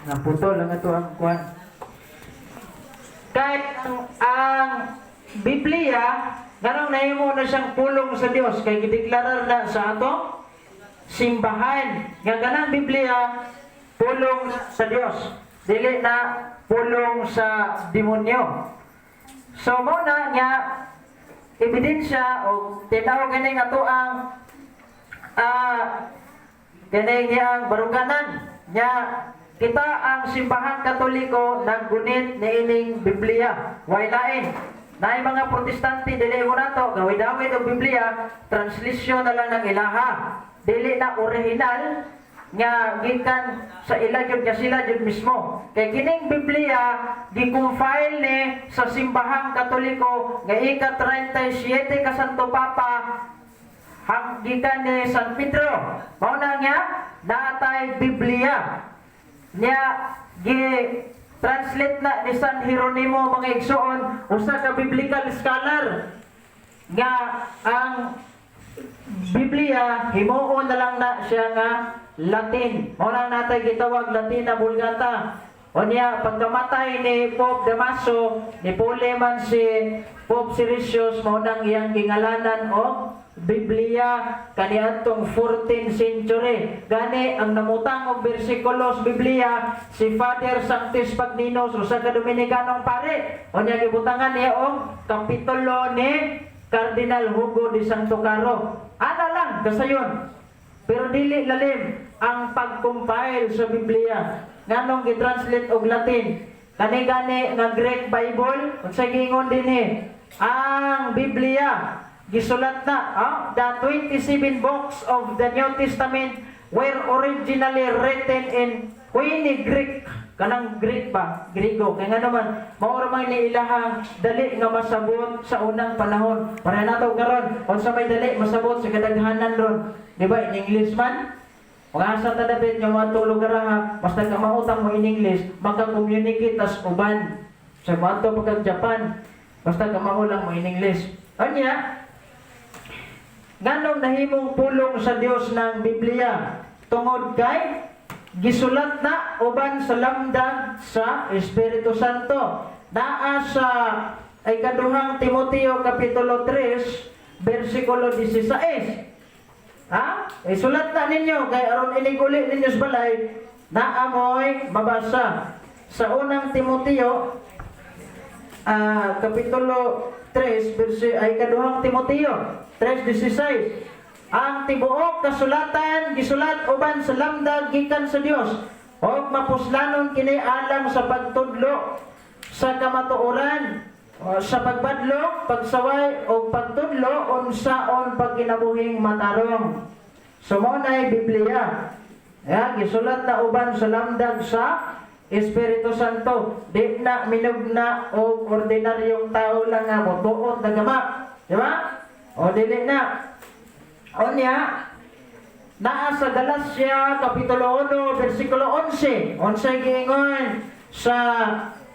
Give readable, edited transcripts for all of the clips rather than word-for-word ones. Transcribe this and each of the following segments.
Naputol ang ato ang kuan. Kahit ang Biblia, nganong nahimo na siyang pulong sa Dios kay gideklarar na sa atong simbahan nga kanang Biblia pulong sa Dios, dili na pulong sa demonyo. So mao na nga ebidensya o tinaw kining ato ang kining iyang baruganan nya kita ang Simbahang Katoliko naggunit niining Biblia. Way lain. Naay mga Protestante, dili mo nato gawid-awid og Biblia, translation na lang ng ilaha. Dili na original nga gikan sa ila gyud, nga sila gyud mismo. Kay kining Biblia gi-compile ni sa Simbahang Katoliko nga ika-37 ka Santo Papa hang gikan ni San Pedro. Mao na nga naatay Biblia niya, gi translate na ni San Jeronimo, mga igsoon, usa ka biblical scholar, nga ang Biblia himuon na lang na siya nga Latin. Mao na natay gitawag Latina Vulgata. Unya pagkamatay ni Pope Damaso, ni puli man si Pope Siricius, mao nang iyang gingalanan og Biblia kaniadtong 14th century. Gani ang namutang og bersikulo sa Biblia si Father Sanctis Pagninus, usa ka Dominikanong pare. Unya gibutangan niya og kapitulo ni Cardinal Hugo de Santo Caro. Ana lang kasayon. Pero dili lalim ang pag-compile sa Biblia. Nganong gi-translate og Latin? Kani gani nga Greek Bible, unsa giingon dinhi? Ang Biblia gisulat na, the 27 books of the New Testament were originally written in Koine Greek. Kanang Greek ba? Griego. Kaya nga naman, mao ra man ni ilahang dali nga masabot sa unang panahon. Para nato karon, unsa may dali masabot sa kadaghanan ron? Di ba in English man? Mga asa ta dapit nga mga lugar ha, basta ka mautang mo in English, maka-communicate tas uban. Sa mga pagka Japan, basta ka lang mo in English. Anya, nganong nahimong pulong sa Dios ng Biblia? Tungod kay gisulat na uban sa lamdag sa Espiritu Santo. Naa sa ay kaduhang Timoteo kapitulo 3 bersikulo 16. Ha? Isulat na ninyo kay aron inig-uli ninyo sa balay, naamoy mabasa. Sa Unang Timoteo kapitulo 3 versi ay Kaduhang Timoteo 3:16. Ang tibuok kasulatan gisulat uban sa lamdag gikan sa Dios ug mapuslanon kini alang sa pagtudlo sa kamatuoran o sa pagbadlong, pagsaway o pagtudlo unsaon pagkinabuhing matarong. So mao na Biblia. Ya, gisulat na uban sa lamdag sa Espiritu Santo. Di na minugna og ordinaryong tao lang nga motuot na gama. Di ba? O dili na. Unya, naa sa Galacia kapitulo 1 bersikulo 11. Unsay giingon sa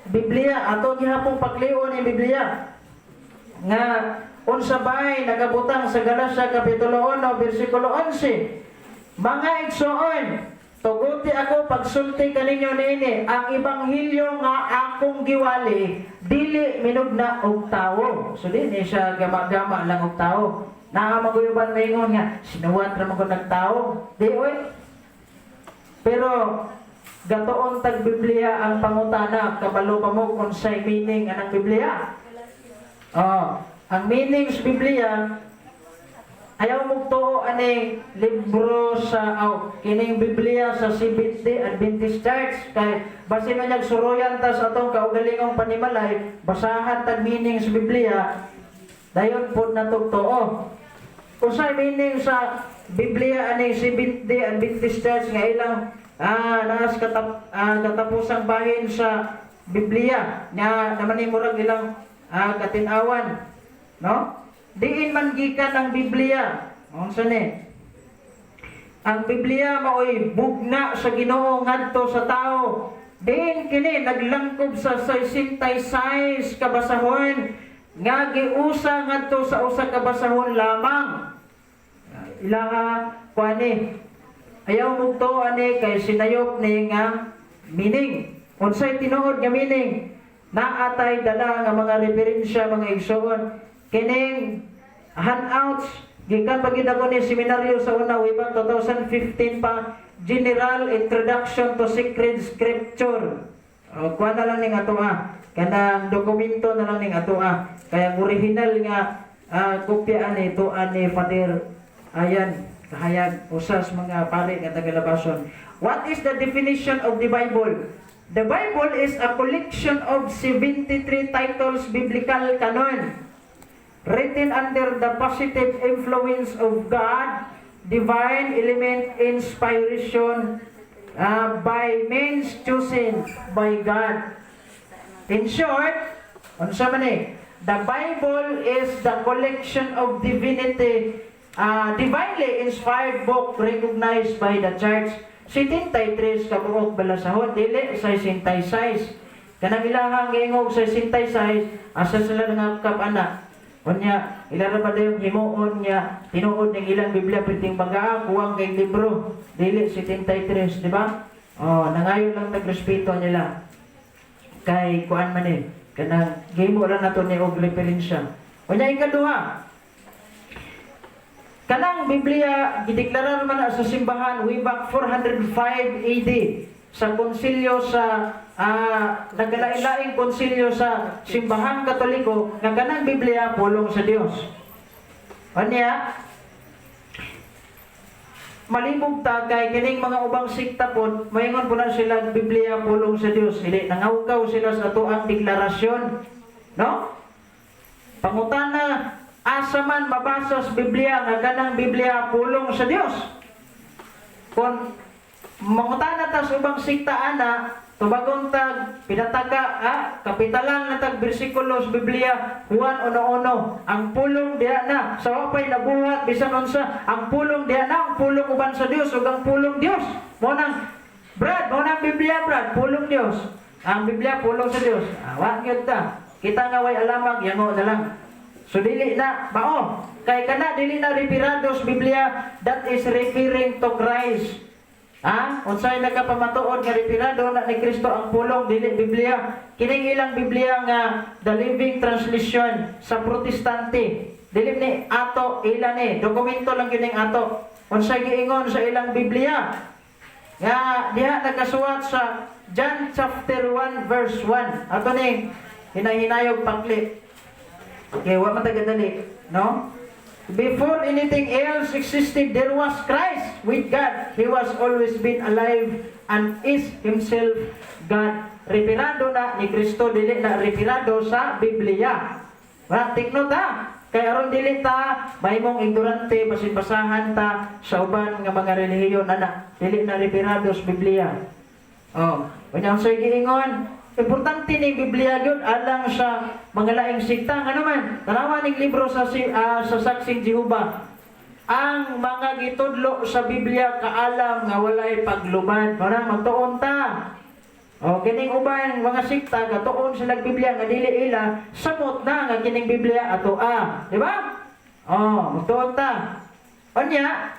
Biblia? Ato gihapong paklion ni Biblia. Nga unsa bay nagabutang sa Galacia kapitulo 1 bersikulo 11. Mga igsoon, tuguti ako pagsulti kaninyo niini, ang ebanghelyo nga akong giwali dili minugna og tawo. So di ni siya gama-gama lang og tawo. Naa maguyuban maingon nga sinuwat ra man ko nagtawo. Di oy. Pero gatuon tag Biblia ang pangutana, kabalo pa mo unsay meaning anang Biblia? Oh, ang meaning sa Biblia, ayaw mo tuo aning libro sa aw kining Biblia sa Seventh Day Adventist Church kay basin man suruyan ta sa atong kaugalingong panimalay, basahan tag meaning sa Biblia, dayon pod natog tuo. Unsay meaning sa Biblia aning Seventh Day Adventist Church nga ilang naas katapusang bahin sa Biblia nga naman ni murag ilang katinawan, no? Diin man gikan ang Biblia? Unsa ni? Ang Biblia maoy bugna sa Ginoo ngadto sa tao. Diin kini naglangkob sa 66 ka basahon nga giusa ngadto sa usa ka basahon lamang. Ilaha kuani. Ayaw mo to ani kay sinayop ni nga meaning. Unsay tinuod nga meaning? Naatay dala nga mga referensya, mga igsoon. Kining handouts gikan pa gid ako ni seminaryo sa una, way back 2015 pa, General Introduction to Sacred Scripture. O, kuha na lang ning atoa. Kanang dokumento na lang ning atoa. Kaya ang original nga kopya ani ito ani Father Ayan, kahayag usas mga pare nga taga-Labason. What is the definition of the Bible? The Bible is a collection of 73 titles, biblical canon, written under the positive influence of God, divine element inspiration, by means chosen by God. In short, unsa man eh, the Bible is the collection of divinity, divinely inspired book recognized by the church. 73 ka buok balasahon, dili 66. Kanang ilahang giingog 66, asa sila nangakap ana? Unya, ila ra ba yung himuon niya, tinuod ning ilang Biblia perting bagaa, kuwang kay libro, dili 73, di ba? Oh, nangayon lang tag respeto nila. Kay kuan man eh, kanang gihimo lang nato ni og referensya. Unya, ikaduha, kanang Biblia gideklarar man na sa simbahan way back 405 AD sa konsilyo sa nagkalain-laing konsilyo sa Simbahang Katoliko nga kanang Biblia pulong sa Dios. Unya, malibog ta kay kining mga ubang sikta pod moingon po na sila Biblia pulong sa Dios. Dili, nangawkaw sila sa atoang deklarasyon. No? Pangutana, asa man mabasa sa Biblia nga kanang Biblia pulong sa Dios? Kung mangutana ta sa ubang sikta ana, tubagon tag pinataka, kapitalan na tag bersikulo sa Biblia, Juan 1:1, ang pulong diha na sa wapay nabuhat bisan unsa, ang pulong diha na, ang pulong uban sa Dios ug ang pulong Dios. Mo nang Brad, mo nang Biblia, Brad, pulong Dios. Ang Biblia pulong sa Dios. Wa gyud ta. Kita nga way alamag, yango na lang. So dili na mao kay kana dili na referado sa Biblia, that is referring to Christ. Ha? Unsay nakapamatuod nga referado na ni Kristo ang pulong, dili Biblia? Kining ilang Biblia nga The Living Translation sa Protestante. Dili ni ato, ila ni dokumento lang gyud ning ato. Unsay giingon sa ilang Biblia? Nga diha nakasuwat sa John chapter 1 verse 1. Ato ning hinahinayog pakli. Okay, wa man tagadali, no? Before anything else existed, there was Christ with God. He was always been alive and is himself God. Referado na ni Kristo, dili na referado sa Biblia. Wala, take note ha. Kaya aron dili ta mahimong ignorante, basin basahan ta sa uban nga mga relihiyon ana, dili na referado sa Biblia. Oh, unya sa giingon, importante ni Biblia gyud alang sa mga laing sikta. Ngano man, tanawa ning libro sa Saksing Jehova. Ang mga gitudlo sa Biblia kaalam nga walay paglubad. Para magtuon ta. O kining uban mga sikta gatuon sila Biblia nga dili ila, samot na nga kining Biblia ato a, di ba? Oh, magtuon ta. Unya,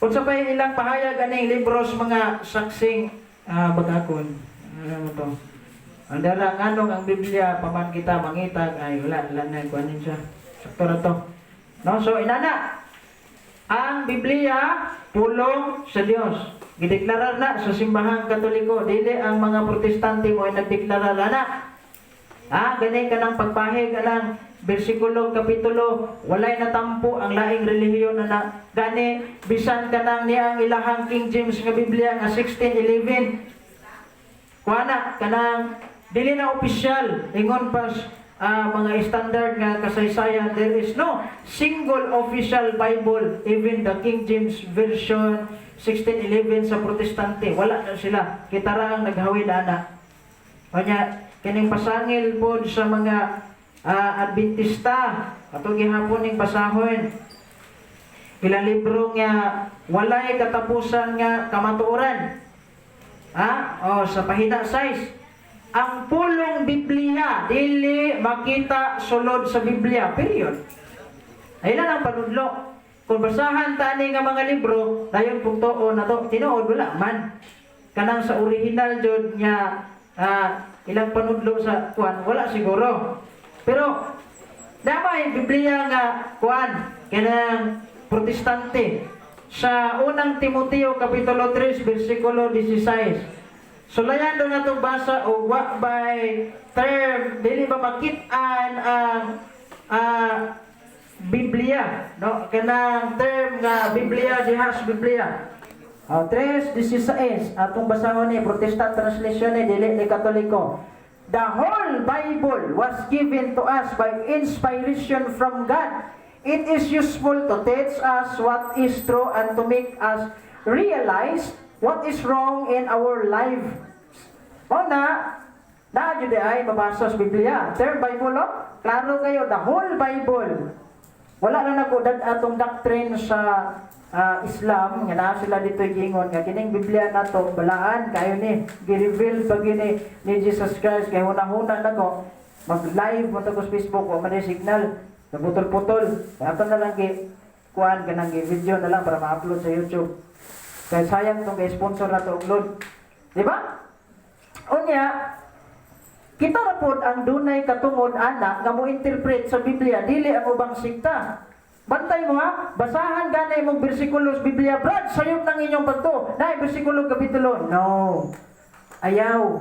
unsa pa yung ilang pahayag aning libros mga Saksing bagakon? Ano mo to? Ang dara nganong ang Biblia paman kita mangitag ay wala wala na kuanin siya. Sakto ra to. No, so inana ang Biblia pulong sa Dios. Gideklarar na sa Simbahang Katoliko, dili ang mga Protestante mo ay nagdeklarar ana. Ah, gani ka ng pagpahig alang bersikulo, kapitulo, walay natampo ang laing relihiyon na gani bisan kanang niya ang ilahang King James nga Biblia nga 1611, kuana kanang dili na opisyal, ingon pa mga standard nga kasaysayan, there is no single official Bible, even the King James Version 1611 sa Protestante, wala na sila. Kita ra ang naghawid ana. Kanya kining pasangil pod sa mga Adventista, ato gihapon ning basahon ilang libro nga walay katapusan nga kamatuoran. Oh, sa pahina 6. Ang pulong Biblia dili makita sulod sa Biblia. Period. Ay lang ang panudlo. Kung basahan tani nga mga libro, dayon pug tuo na to, tinuod wala man. Kanang sa original jud nga ilang panudlo sa kuan, wala siguro. Pero damay Biblia nga kuan, kanang Protestante, sa Unang Timoteo kapitulo 3 bersikulo 16. Sulayan do na itong basa o wa by term, dili ba makit-an ang Biblia, no? Kanang term nga Biblia diha sa Biblia. Oh, 3:16, atong basahon ni Protestant translation ni, dili ni Katoliko. The whole Bible was given to us by inspiration from God. It is useful to teach us what is true and to make us realize what is wrong in our life. Mao na, na jud ay mabasa sa Biblia. Term Bible, oh? Klaro kayo, the whole Bible. Wala na nako dad atong doctrine sa Islam nga naa sila dito giingon nga kining Biblia nato balaan kayo ni, gi-reveal pa gini ni Jesus Christ. Kay hunahuna nako mag-live mo to sa Facebook, wa man signal, nabutol-putol. Kaya ato na lang gi kuan, kanang gi video na lang para ma-upload sa YouTube, kay sayang tong kay sponsor na to og load, di ba? Unya kita ra pod ang dunay katungod ana nga mo interpret sa Biblia, dili ang ubang sekta. Bantay mo ha, basahan gani mong bersikulo sa Biblia, "Brad, sayop ng inyong pagtuo. Na bersikulo, kapitulo." No. Ayaw.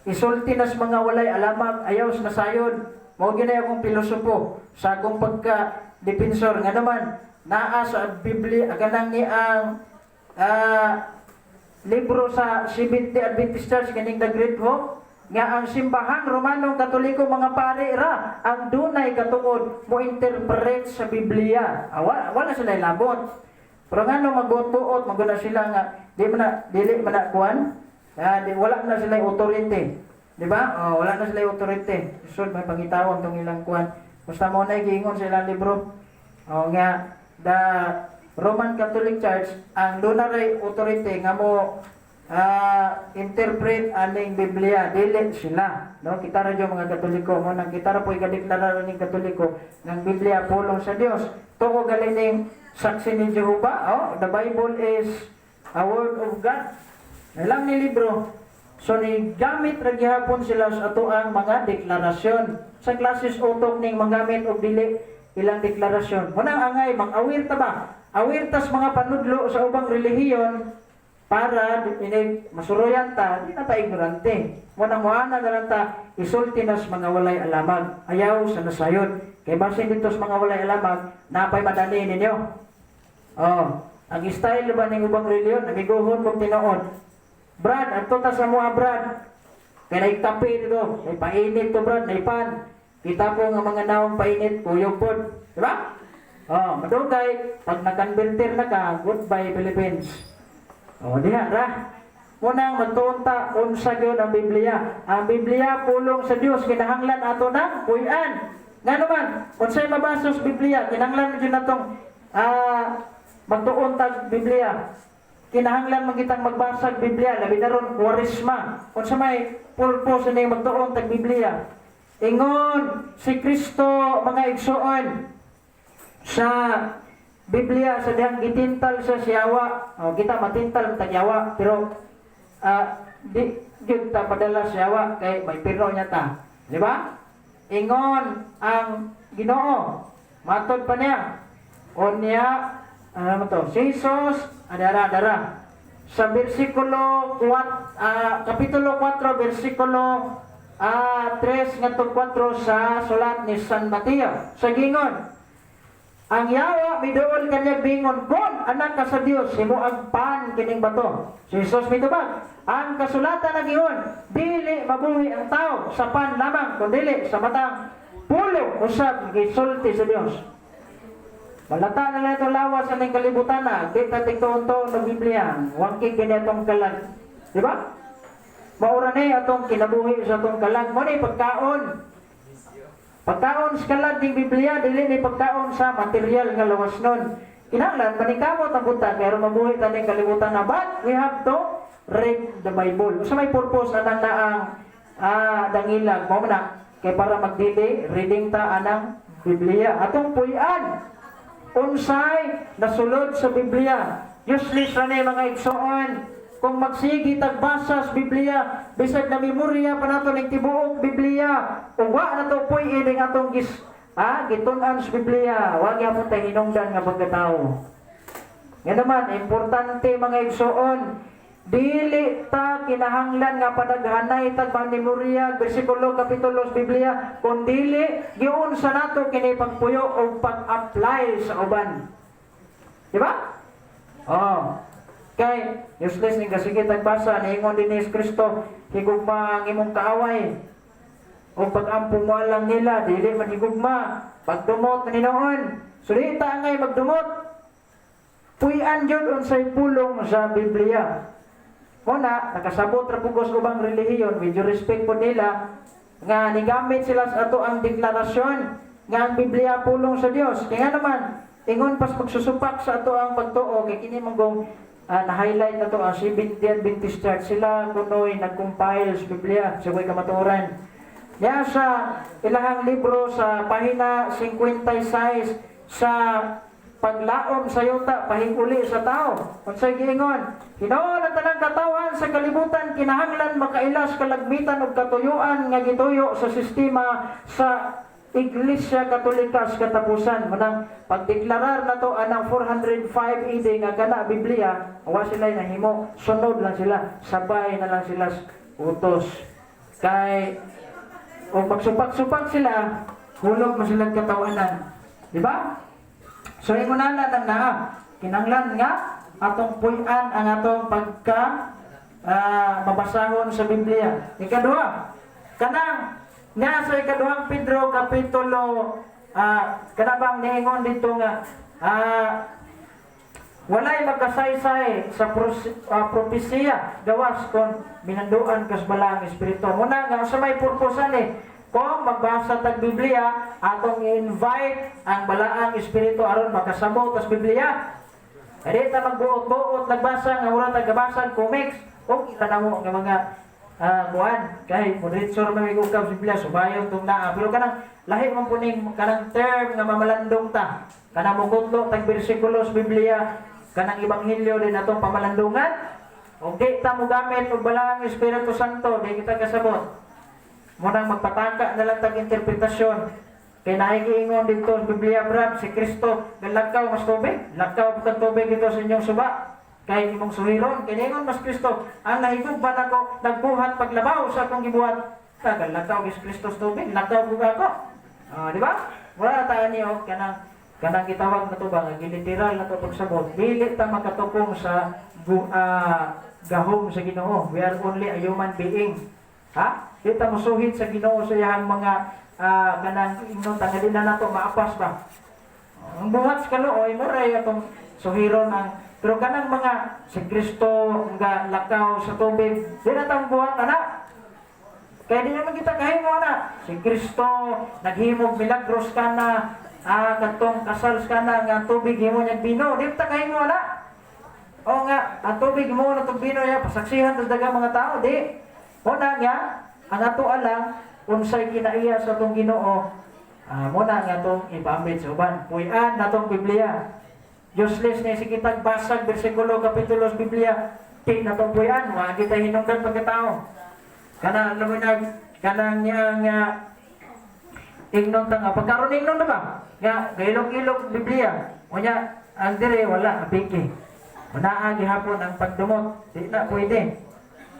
Isulti nas mga walay alamag, ayaw sa nasayod. Mao ginay akong pilosopo sa akong pagka defensor nga naman naa sa Biblia, kanang ni ang libro sa Seventh-day Adventist Church, kaning The Great Hope, nga ang Simbahan Romanong Katoliko, mga pare ra ang dunay katungod mo interpret sa Biblia. Ah, wala sila labot. Pero ngano magbuot-buot maguna sila nga di man na, dili man na kuan? Ah, di, wala na sila authority. Di ba? Oh, wala na sila authority. So may pangitawon tong ilang kuan. Basta mo na giingon sa ilang libro. Oh, nga the Roman Catholic Church ang dunay authority nga mo interpret aning Biblia, dili sila, no? Kita ra jud mga Katoliko mo nang kita ra po'y kadeklara ning Katoliko ng Biblia pulong sa Dios. Tuo gali ning Saksi ni Jehova, oh, the Bible is a word of God. Ilang ni libro. So ni gamit ra gihapon sila sa ato ang mga deklarasyon. Sa klases utok ning manggamit og dili ilang deklarasyon. Munang angay mang-aware ta ba? Aware tas mga panudlo sa ubang relihiyon para ini masuroyan ta, di na ta ignorante. Munang moana na lang ta, isulti nas mga walay alamag. Ayaw sa nasayod. Kay basin dito sa mga walay alamag, napay madani ninyo. Oh, ang style ba ning ubang relihiyon, amiguhon kong tinuod. "Brad, adto ta sa mua, Brad. Kay naay kape dito, may painit to, Brad, nay pan." Kita po nga mga naong painit, kuyog pod. Di ba? Oh, madugay, pag na-converter na ka, goodbye Philippines. Oh, diha ra. Munang magtuon ta unsa gyud ang Biblia. Ang Biblia pulong sa Dios, kinahanglan ato nang puy-an. Ngano man, unsay mabasa sa Biblia, kinahanglan gyud natong magtuon tag Biblia. Kinahanglan man kitang magbasa og Biblia, labi na ron Kwaresma. Unsa may purpose ni magtuon tag Biblia? Ingon si Kristo, mga igsoon, sa Biblia sa dihang gitintal sa siyawa. O, kita matintal tag yawa, pero di gyud ta padala sa yawa kay may pirno niya ta. Di ba? Ingon ang Ginoo. Matod pa niya. O niya, ano mo to? Si Jesus, adara, adara. Sa bersikulo 4, kapitulo 4, bersikulo 3 ngadto 4 sa sulat ni San Mateo. Sa gingon, ang yawa miduol kanya bingon, "Kon anak ka sa Dios, himoag pan kining bato." Si Jesus mitubag, "Ang kasulatan nagingon, dili mabuhi ang tao sa pan lamang, kundi sa matang pulong usab gisulti sa Dios." Balata na lang itong lawas sa ning kalibutan na, di ta tigtuon-tuon ng Biblia, wangki kini atong kalag. Di ba? Maura ni atong kinabuhi sa atong kalag. Mo ni pagkaon. Pagkaon sa kalag ning Biblia, dili ni pagkaon sa material nga lawas nun. Kinahanglan maningkamot ang buta pero mabuhi ta ning kalibutan na, but we have to read the Bible. Unsa may purpose anang naang dangilag mo na kay para magdili reading ta anang Biblia. Atong puy-an unsay nasulod sa Biblia. Useless ra ni, mga igsoon. Kung magsigi tag basa sa Biblia, bisag na memorya pa nato ning tibuok Biblia, ug wa nato puy-i ning atong gitun-an sa Biblia, wa gyapon tay hinungdan nga pagkatao. Nga naman, importante, mga igsoon, dili ta kinahanglan nga padaghanay tag memorya bersikulo, kapitulo sa Biblia, kun dili giunsa nato kini pagpuyo o pag-apply sa uban. Di ba? Oh. Kay useless ning kasige tag basa, niingon din ni Kristo, "Higugma ang imong kaaway." O pag-ampo mo lang nila, dili man higugma. Pagdumot na hinoon. So di ta angay magdumot. Puy-an jud unsay pulong sa Biblia. Muna, nakasabot ra pugos ubang relihiyon, with due respect po nila, nga nigamit sila sa ato ang deklarasyon nga ang Biblia pulong sa Dios. Kaya nga naman, ingon pas magsusupak sa ato ang pagtuo, kay kini manggong na-highlight na to ang Seventh Adventist Church, sila kunoy nag-compile sa Biblia sa way kamatuoran. Niya sa ilahang libro sa pahina 56 sa paglaom sa yuta pahinguli sa tao. Unsay giingon? Hinuon ang tanang katawhan sa kalibutan kinahanglan makailas kalagmitan ug katuyuan nga gituyo sa sistema sa Iglesia Katolika sa katapusan. Manang pagdeklarar na to anang 405 AD nga kana Biblia, wa sila nahimo, sunod lang sila, sabay na lang sila sa utos. Kay o magsupak-supak sila, hulog mo silang katawanan. Di ba? So ingon na nang naa, kinanglan nga atong puy-an ang atong pagka mabasahon sa Biblia. Ikaduha, kanang nga sa ikaduhang Pedro kapitulo kanabang niingon dito nga walay magkasaysay sa propesiya gawas kon minanduan kas balaang espiritu. Muna nga sa may purpose ani kung magbasa tag Biblia, atong i-invite ang balaang espiritu aron makasabot tas Biblia. Kaya ta magbuot-buot nagbasa nga mura tag gabasa comics o kita namo nga mga kuan kay moderator may ukab sa Biblia, subayon tong naa, pero kanang lahi man po ning kanang term nga mamalandong ta, kanang mukutlo tag bersikulo sa Biblia, kanang ebanghelyo din atong pamalandungan. Og di ta mo gamit og balaang Espiritu Santo, di kita kasabot. Munang magpataka na lang tag interpretasyon. Kay nahigiingon dito sa Biblia, Brad, si Kristo galakaw mas tubig, lakaw kag tubig dito sa inyong suba. Kay imong suhiron, kay niingon mas Kristo, ang nahigugma nako nagbuhat paglabaw sa akong gibuhat. Tagal lakaw gis Kristo sa tubig, lakaw pug ako. Ah, di ba? Wala ta ani og kanang gitawag na to ba nga giliteral na to pagsabot. Dili ta makatukong sa gahom sa Ginoo. We are only a human being. Ha? Di ta mosuhid sa Ginoo sa iyang mga kanang ingnon ta nga di na nato maapas ba. Ang buhat sa kaluoy mo ray atong suhiron ang, pero kanang mga si Kristo nga lakaw sa tubig, di na tang buhat ana. Kaya di naman kita kahimo ana. Si Kristo naghimog milagros kana kadtong kasal kana nga ang tubig himo niya bino, di ta kahimo ana. O nga, ang tubig mo na tong bino ya pasaksihan tas daghang mga tao, di. Muna nga ang ato alang unsay kinaiya sa atong Ginoo. Muna nga atong ipaambit sa uban. Puy-an natong Biblia. Useless na si kitag basag bersikulo, kapitulo sa Biblia. Di na tong puy-an, wa kita hinungdan pagkatao. Kana alam mo na kanang niya nga ingnon ta nga pagkaron ingnon na ba? Nga gailok-ilok Biblia. Unya ang dire wala apiki. Unaa gihapon ang pagdumot. Di na pwede.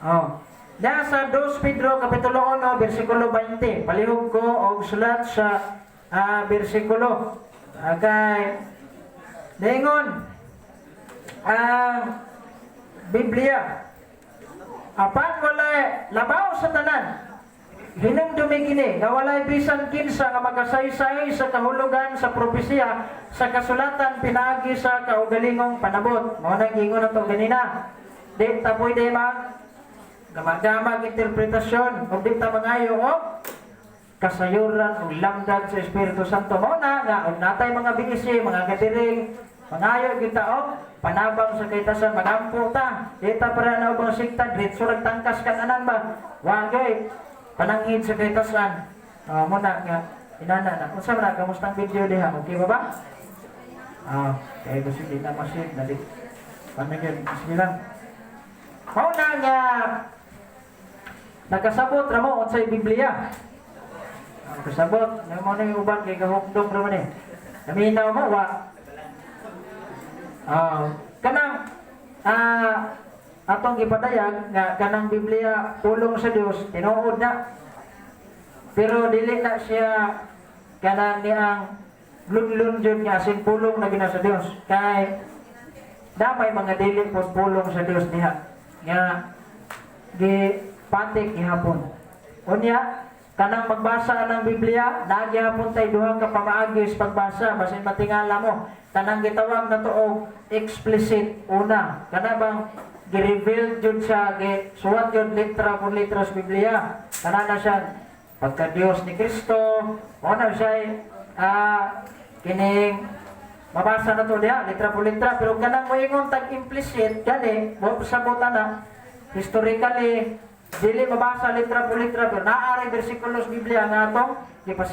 Oh. Nasa 2 Pedro kapitulo 1 bersikulo 20. Palihog ko og sulat sa bersikulo. Okay. Ningon ang Biblia. Apan walay labaw sa tanan. Hinumdumi kini nga walay bisan kinsa nga makasaysay sa kahulugan sa propesiya sa kasulatan pinaagi sa kaugalingong panabot. Mao nang giingon nato ganina. Di ta pwede mag gamag-gamag interpretasyon ug di ta mangayo og kasayuran ug lamdag sa Espiritu Santo. Mao na nga og natay mga BSC, mga gathering, mangayo kita og panabang sa kahitasan, magampo ta. Di ta para na ubang sikta, diretso rag tangkas kan anan ba. Wagay pananghid sa kahitasan. Mo na nga inana na. Unsa man na kamusta ang video diha? Okay ba ba? Kay gusto di na masid na di. Pamigil, sige lang. Mao na nga nakasabot ra mo unsay Biblia. Nakasabot, mao na yung uban kay gahukdong ra man eh. Naminaw mo wa. Kanang atong gipadayag nga kanang Biblia pulong sa Dios, tinuod na. Pero dili na siya kanang niang lunlun jud nga asin pulong na gina sa Dios. Kay damay mga dili pod pulong sa Dios diha nga gipatik gihapon. Unya, kanang magbasa ng Biblia, naa gihapon tay duha ka pamaagi sa pagbasa, basin matingala mo. Kanang gitawag na to og explicit una. Kana bang gi-reveal jud siya, gi suwat jud litra por litra sa Biblia. Kana na siya pagka Dios ni Kristo, mao na siya kining mabasa na to diha litra por litra. Pero kanang moingon tag implicit gani mo sabot ana, historically dili mabasa litra por litra, pero naa ray bersikulo sa Biblia nga atong gipasi